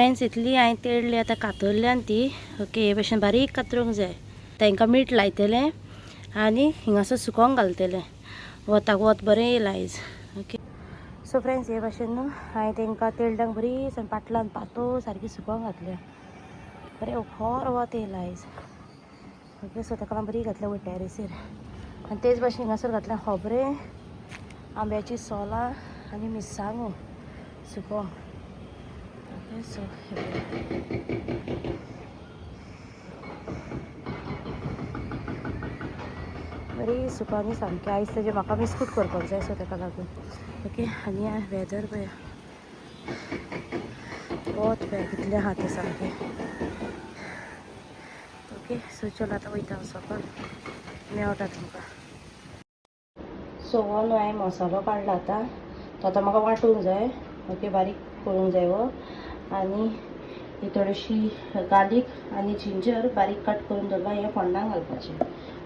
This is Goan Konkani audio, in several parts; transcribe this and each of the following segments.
फ्रेंड्स इतली हांवें तेडली आतां कातरल्यान ती. ओके, हे भशेन बारीक कातरूंक जाय. तांकां मीठ लायतलें आनी हिंगासर सुकोंक घालतलें. वताक वत बरें येयलां आयज. ओके, सो फ्रेंड्स हे भशेन न्हू हांवें तांकां तेलड्यांक बरी पाटलान पातळ सारकी सुकोंक घातल्या. बरें खर वत येयलां आयज. ओके, सो ताका बरी घातल्या वयर टॅरेसीर. आनी तेच भाशेन हिंगासर घातल्या खोबरें, आंब्याची सोलां आनी मिरसांगो सुकोंक. ओके, सो बरी सुकानी सामकी. आयज तेजें म्हाका बिस्कूट करपाक जाय, सो ताका लागून. ओके, आनी वेदर पळया, वत पळया कितलें आहा तें सामकें. ओके, सो चल आतां वयता हांव सकल, मेवटा तुमकां. सो हो न्हू हांवें मसालो काडला आतां, तो आतां म्हाका वांटूंक जाय. ओके, बारीक करूंक जाय हो. आनी ही थोडीशी गार्लीक आनी जिंजर बारीक कट करून दवरला, हें फोंडांक घालपाचें.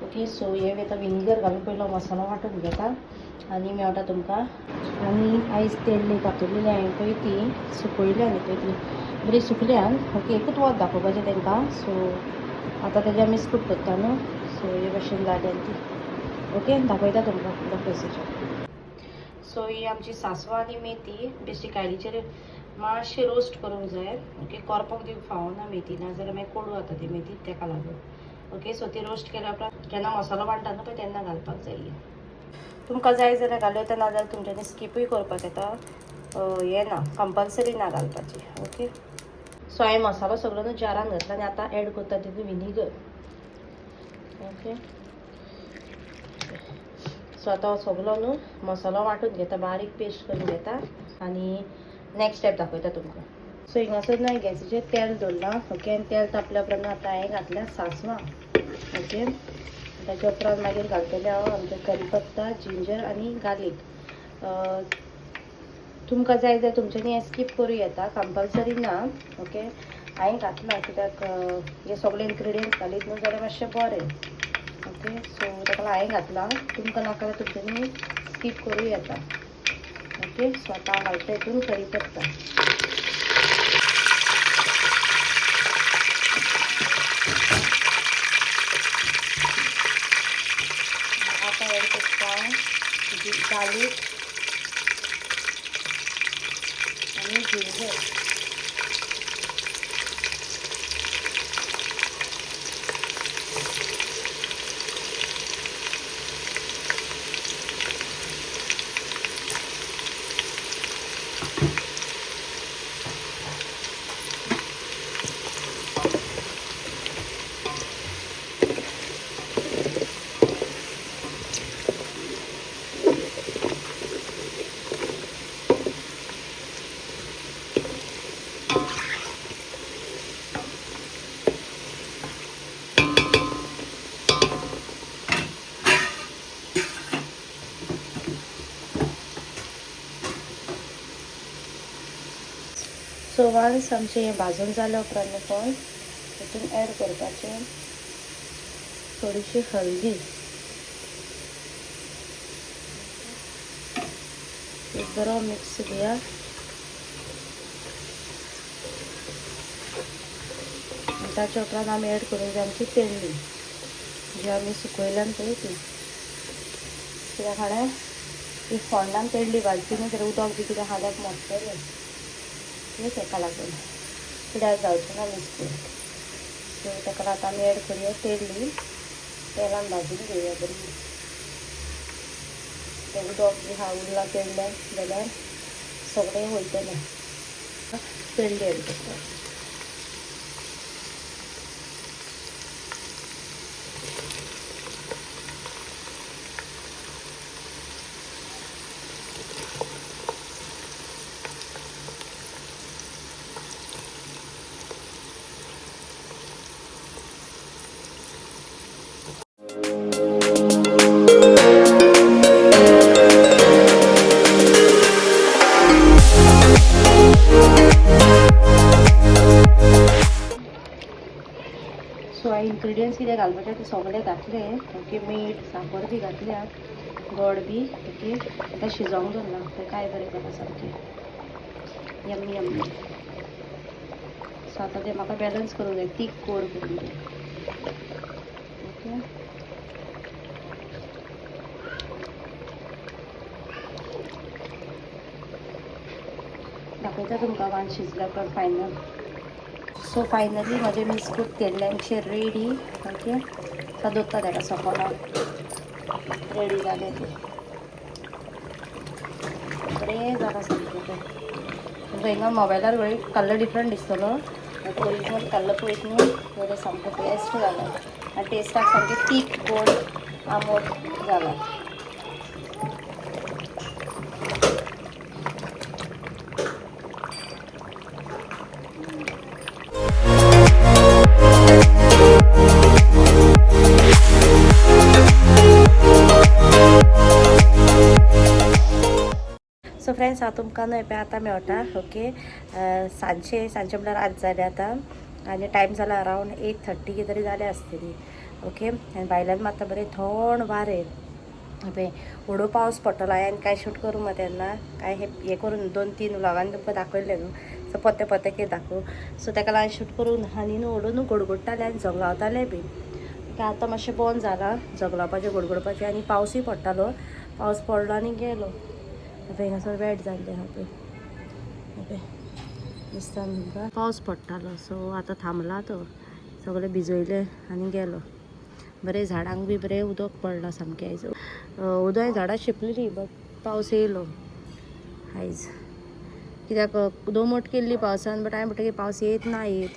ओके, सो हे आतां विनिगर घालून पयलो मसालो वांटून घेता आनी मेवटा तुमकां. आनी आयज तेल्ली कातरलेली हांवें पळय ती सुकयल्या न्ही पळय ती बरी सुकल्यान. ओके, एकूच वत दाखोवपाचें तांकां. सो आतां तेजे आमी बिस्कूट करता न्हू, सो हे भशेन जाल्या ती. ओके, दाखयता तुमकां फुडें प्रोसिजर. सो ही आमची सांसवां आनी मेथी बेश्टी कायलीचेर मातशी रोस्ट करूंक जाय. ओके, करपोक दिवंक फावना मेथी, नाजाल्यार मागीर कोडू जाता ती मेथी, ताका लागून. ओके, सो ती रोस्ट केल्या उपरांत जेन्ना मसालो वांट्टा न्हू पळय तेन्ना घालपाक जाय. तुमकां जाय जाल्यार घालूं येता, नाजाल्यार तुमच्यांनी स्किपूय करपाक येता. हें ना, कंपल्सरी ना घालपाची. ओके, सो हांवें मसालो सगळो न्हू जारान घातला आनी आतां एड करता तितून विनिगर. ओके, सो आतां सगलो न्हू मसालो वांटून घेता, बारीक पेस्ट करून घेता आनी नेक्स्ट स्टेप दाखयता तुमकां. सो हिंगासर न्हू हांवें गॅसीचेर तेल दवरलां. ओके, आनी तेल तापल्या उपरांत आतां हांवें घातल्या सांसवां. ओके, ताच्या उपरांत मागीर घालतलें हांव आमचें करीपत्ता, जिंजर आनी गार्लीक. तुमकां जाय जाल्यार तुमच्यांनी हें स्कीप करूं येता, कंपल्सरी ना. ओके, हांवें घातलां कित्याक हे सगळे इन्ग्रिडियंट्स घालीत न्हू जाल्यार मातशें बरें. ओके, सो ताका लागून हांवें घातलां, तुमकां नाका जाल्यार तुमच्यांनी स्कीप करूं येता. ओके, सो आतां हांव घालता हितून करीपत्ता. आतां एड करता गार्लीक आनी जिंजर. सो वन्स आमचें हें भाजून जाल्या उपरांत पळय तितून एड करपाचें थोडीशी हळदी, एक बरो मिक्स दिया. ताच्या उपरांत आमी एड करूंक जाय आमची तेंडली जी आमी सुकयल्यान पळय ती. कित्याक हाणें ती फोंडान तेंडली भाजली न्हू जाल्यार उदक बी कितें हाल्याक मोडटलें, ताका लागून पिड्यार जावचें ना बिस्कूट. सो ताका आतां आमी एड करुया तेंडली, तेलान भाजून घेवया बरी. तें उदक बी आहा उरलां तेंडलें जाल्यार सगळें वयतलें. तेंडली एड करता. सो हांवें इन्ग्रिडियंट्स कितें घालपाचें ते सगळे घातले. ओके, मीठ, साकर बी घातल्या, गोड बी. ओके, आतां शिजोवंक दवरलां, तें काय बरें जाता सामकें यम्मी यम्मी. सो आतां तें म्हाका बॅलन्स करूंक जाय, तीक गोड करूंक जाय. ओके, दाखयता तुमकां वान शिजल्या उपरांत फायनल. सो फायनली म्हजें मिस्कूट तेल्ल्यांचे रेडी. ओके, सो दोत्ता ताका सोकोला रेडी जालें तें, बरें जालां सामकें तें. तुमकां हिंगा मोबायलार वेळ कलर डिफरंट दिसतलो, बट ओरिजिनल कलर पळयत न्हू जाल्यार सामको बेस्ट जाला आनी टेस्टाक सामकें तीक गोड आंबट जाला. सो फ्रेंड्स, हांव तुमकां न्हय पळय आतां मेळटा. ओके, सांजचे सांजचे म्हणल्यार रात जाले आतां आनी टायम जाला अरावंड 8:30 कितें तरी जाले आसतली. ओके, आनी भायल्यान मात बरें थंड वारें, पळय व्हडो पावस पडटलो. हांवें कांय शूट करूंक ना तेन्ना, कांय हें करून 2-3 व्लॉगान तुमकां दाखयल्लें न्हू, सो परते परते कितें दाखोवं, सो ताका लागून शूट करूंक ना. आनी न्हू व्हडो न्हू गडगडटालें आनी जगलावतालें बीन. आतां मातशें बंद जालां जगलावपाचें गडगडपाचें, आनी पावसूय पडटालो, पावस पडलो आनी गेलो. पळय हांगासर वेट जाल्लें आहा पळय, पळय दिसता तुमकां, पावस पडटालो. सो आतां थांबला तो, सगळें भिजयलें आनी गेलो. बरें झाडांक बी बरें उदक पडलां सामकें आयज. उदक झाडां शिंपलेलीं बट पावस येयलो आयज, कित्याक दोमट केल्ली पावसान, बट हांवें म्हणटा की पावस येत ना येत,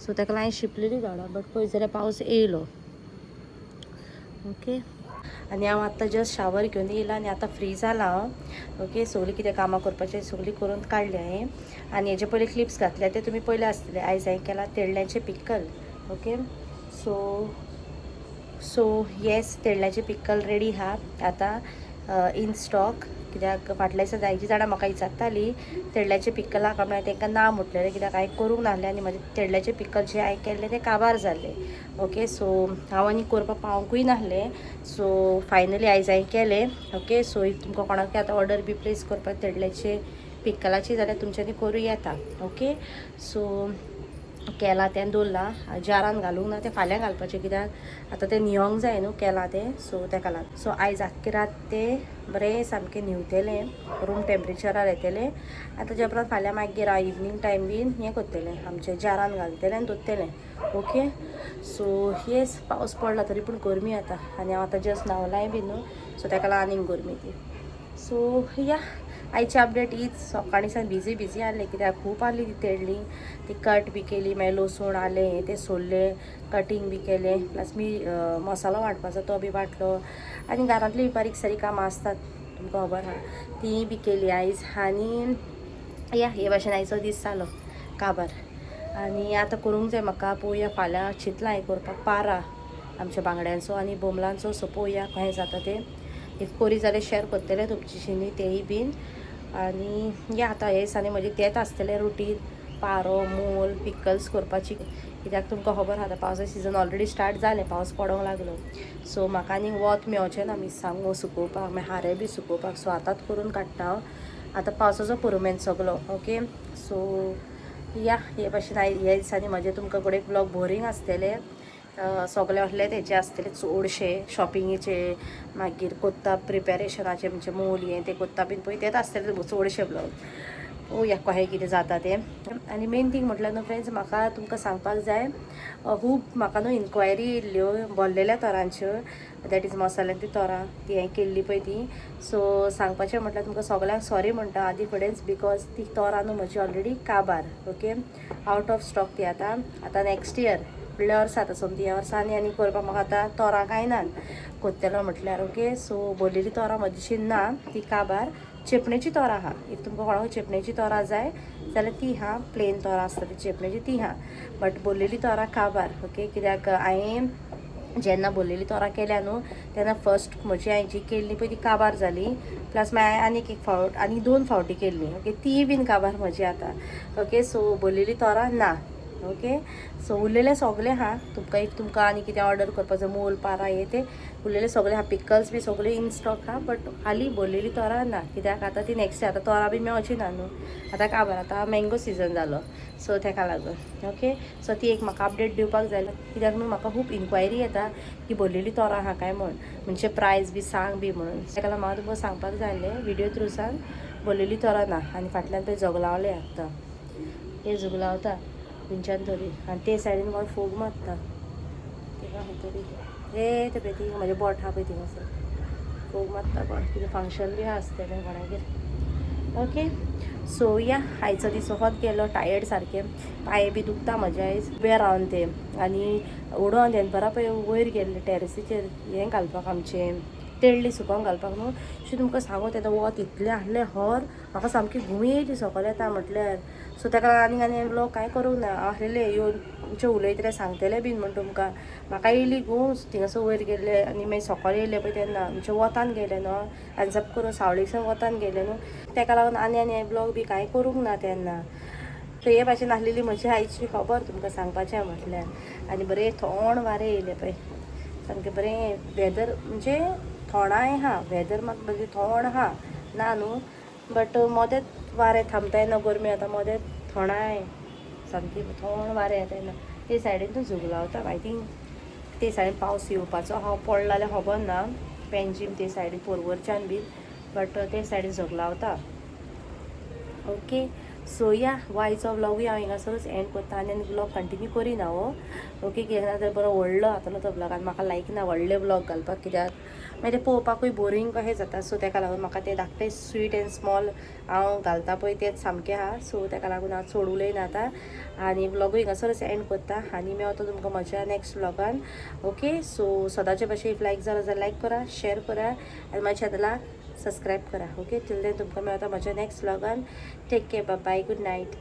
सो ताका लागून शिंपलेलीं झाडां, बट पळय जाल्यार पावस येयलो. ओके, आनी हांव आतां जस्ट शावर घेवन येयलां आनी आतां फ्री जालां हांव. ओके, सगळीं कितें कामां करपाचें सगळीं करून काडलें हांवें, आनी हेजे पयलीं क्लिप्स घातल्या ते तुमी पयले आसतले. आयज हांवें केलां तेळ्ळ्यांचें पिक्कल. ओके, सो येस, तेळ्ळ्याचें पिक्कल रेडी आहा आतां इन स्टॉक, कित्याक फाटल्या दिसा जायतीं जाणां म्हाका विचारतालीं तेळ्ळ्याचें पिक्कल आहा काय म्हळ्यार तांकां ना म्हटलेलें, कित्याक हांवें करूंक नासलें आनी म्हजें तेळ्ळ्याचें पिक्कल जें हांवें केल्लें तें काबार जाल्लें. ओके, सो हांव आनी करपाक पावंकूय नासलें, सो फायनली आयज हांवें केलें. ओके, सो if तुमकां कोणाक आतां ऑर्डर बी प्लेस करपाक तेळ्ळ्याचे पिक्कलाची जाल्यार तुमच्यांनी करूं येता. ओके, सो केलां तें दवरलां, जारान घालूंक ना, तें फाल्यां घालपाचें, कित्याक आतां तें न्हिवोंक जाय न्हू केलां तें, सो तेका लागून. सो आयज आख्खी रात तें बरें सामकें न्हिवतलें, रूम टेम्परेचरार येतलें. आतां ताज्या उपरांत फाल्यां मागीर हांव इवनींग टायम बीन हें करतलें, आमचें जारान घालतलें आनी दवरतलें. ओके, सो येस, पावस पडला तरी पूण गरमी आतां, आनी हांव आतां जस्ट न्हांवलांय बी न्हू, सो ताका लागून आनीक गरमी ती. सो या, आयची अपडेट हीच. सकाळीं सावन बिजी बिजी आहलें, कित्याक खूब आहली ती तेळ्ळी, ती कट बी केली, मागीर लसूण आलें तें सोल्लें, कटींग बी केलें, प्लस मी मसालो वांटपाचो तो बी वांटलो, आनी घरांतली बारीक सारीक कामां आसतात तुमकां खबर आहा तीय बी केली आयज. आनी या, हे भाशेन आयचो दीस जालो काबार. आनी आतां करूंक जाय म्हाका, पळोवया फाल्यां चिंतलां हें करपाक पारा आमच्या बांगड्यांचो आनी बोमलांचो. सो पळोवया कशें जाता तें, if कोरी जाल्यार शेअर करतलें तुमच्याशी तेंय बीन. आनी या, आतां हे दिसांनी म्हजें तेंच आसतलें रुटीन, पारो मोल पिकल्स करपाची, कित्याक तुमकां खबर आहा आतां पावसा सिजन ऑलरेडी स्टार्ट जालें, पावस पडोंक लागलो. सो म्हाका आनीक वत मेवचें ना मिरसांगो सुकोवपाक, मागीर हारे बी सुकोवपाक, सो आतांच करून काडटा हांव आतां पावसाचो पुरुमेंत सगलो. ओके, सो या, हे भाशेन ह्या दिसांनी म्हजें तुमकां कडेन ब्लॉग बोरींग आसतलें, सगळे असले तेचे आसतले चडशे शॉपिंगेचे, मागीर कोत्ता प्रिपेरेशनाचे, म्हणजे मोल हें तें कोत्ता बीन पळय तेंच आसतलें चडशे ब्लॉग. पळोवया कशें कितें जाता तें. आनी मेन थींग म्हटल्यार न्हू फ्रेंड्स, म्हाका तुमकां सांगपाक जाय, खूब म्हाका न्हू इन्क्वायरी येयल्ल्यो भरलेल्या तोरांच्यो, that is मसाल्यांतली तोरां ती हांवें केल्ली पळय ती. सो सांगपाचें म्हटल्यार तुमकां सगळ्यांक सॉरी म्हणटा आदी फुडेंच, because ती तोरां न्हू म्हजी ऑलरेडी काबार. ओके, आवट ऑफ स्टॉक ती आतां. आतां नॅक्स्ट इयर फुडल्या वर्सा आतां सोमती ह्या वर्सा आनी आनी करपाक म्हाका आतां तोरां कांय ना कोत्तेलो म्हटल्यार. ओके, सो भरलेली तोरां म्हजीशी ना, ती काबार. चेपणेची तोरां आहा, if तुमकां कोणाक चेपणेची तोरां जाय जाल्यार ती आहा, प्लेन तोरां आसता ती चेपणेची ती आहा, बट भरलेली तोरां काबार. ओके, कित्याक हांवें जेन्ना भरलेली तोरां केल्या न्हू तेन्ना फर्स्ट म्हजी हांवें जी केल्ली पळय ती काबार जाली, प्लस मागीर आनीक एक फावट आनी 2 फावटी केल्ली. ओके, तीय बीन काबार म्हजी आतां. ओके, सो भरलेली तोरां ना. ओके सो उरलेले सगळे आहा. तुमकां if तुमकां आनी कितें ऑर्डर करपाचो मोल पारा हे ते उरलेले सगळे आहा. पिकल्स बी सगळे इन स्टॉक आहा, बट हाली भरलेली तोरां ना, कित्याक आतां ती नेक्स्ट आतां तोरां बी मेवची ना न्हू आतां काबर आतां मँगो सिजन जालो, सो तेका लागून. ओके सो ती एक म्हाका अपडेट दिवपाक जाय, कित्याक न्हू म्हाका खूब इन्क्वायरी येता की भरलेली तोरां आहा काय म्हण, म्हणजे प्रायस बी सांग बी म्हणून. तेका लागून म्हाका तुमकां सांगपाक जाय आसलें व्हिडियो थ्रू सांग भरलेली तोरां ना. आनी फाटल्यान पळय जगलावले आतां, हे जगलावता खंयच्यान तरी, आनी ते सायडीन कोण फोग मारता तेका खंय तरी, हे ते पळय ती म्हजें बोट आहा पळय थिंगासर फोग मारता कोण, कितें फंक्शन बी आहा आसतलें कोणागेर. ओके सो या आयचो दीस होच गेलो, टायर्ड सारकें, पांय बी दुखता म्हजे आयज उबे रावन ते. आनी उडोन दनपरां पळय वयर गेल्ले टॅरसीचेर हें घालपाक, आमचें तेळ्ळी सुकोंक घालपाक न्हू. अशें तुमकां सांगू तेन्ना वत इतलें आहलें हर, म्हाका सामकी घुमी येयली सकयल येता म्हटल्यार. सो तेका आनी आनी व्लॉग कांय करूंक ना, आहलेले येवन तुमचें उलयतलें सांगतलें बीन म्हण तुमकां. म्हाका येयली घुंव थिंगासर वयर गेल्ले आनी मागीर सकयल येयले पळय तेन्ना म्हणजे वतान गेले न्हू, आनी जप करून सावळेकसान वतान गेले न्हू, तेका लागून आनी आनी व्लॉग बी कांय करूंक ना तेन्ना. सो हे भाशेन आहलेली म्हजी आयची खबर तुमकां सांगपाचें म्हटल्यार. आनी बरें थोंड वारें येयलें पळय, सामकें बरें वेदर, म्हणजे थोंडाय आहा वेदर मात म्हणजे थोंड आहा ना न्हू, बट मोदेंच वारें थांबताय ना, गरमी आतां मोदेंच थोंडाय सामकी थोंड वारें येता ना. ते सायडीन तूं झुगलावता, I think ते सायडीन पावस येवपाचो आहा, पडला जाल्यार खबर ना, पेंजीम ते सायडीन पोरवरच्यान बीन, बट ते सायडीन झगलावता. ओके सो या हो आयचो व्लॉगूय हांव हिंगासरूच एंड करता आनी व्लॉग कंटिन्यू करिना हो. ओके कित्याक ना तर बरो व्हडलो जातलो तो व्लॉग, आनी म्हाका लायक ना व्हडले व्लॉग घालपाक, कित्याक मागीर ते पळोवपाकूय बोरींग कशें जाता. सो तेका लागून म्हाका ते धाकटे स्वीट एंड स्मॉल हांव घालता पळय तेच सामकें आहा. सो तेका लागून हांव चड उलयना आतां आनी व्लॉगूय हिंगासरूच एंड करता आनी मेवता तुमकां म्हज्या नेक्स्ट व्लॉगान. ओके सो सदांचे भाशेन if लायक जाला जाल्यार लायक करा, शेअर करा आनी म्हाज्या चॅनलाक सबस्क्रायब करा. ओके टिल then तुमकां मेळता म्हज्या next व्लॉगान. Take care, bye, good night.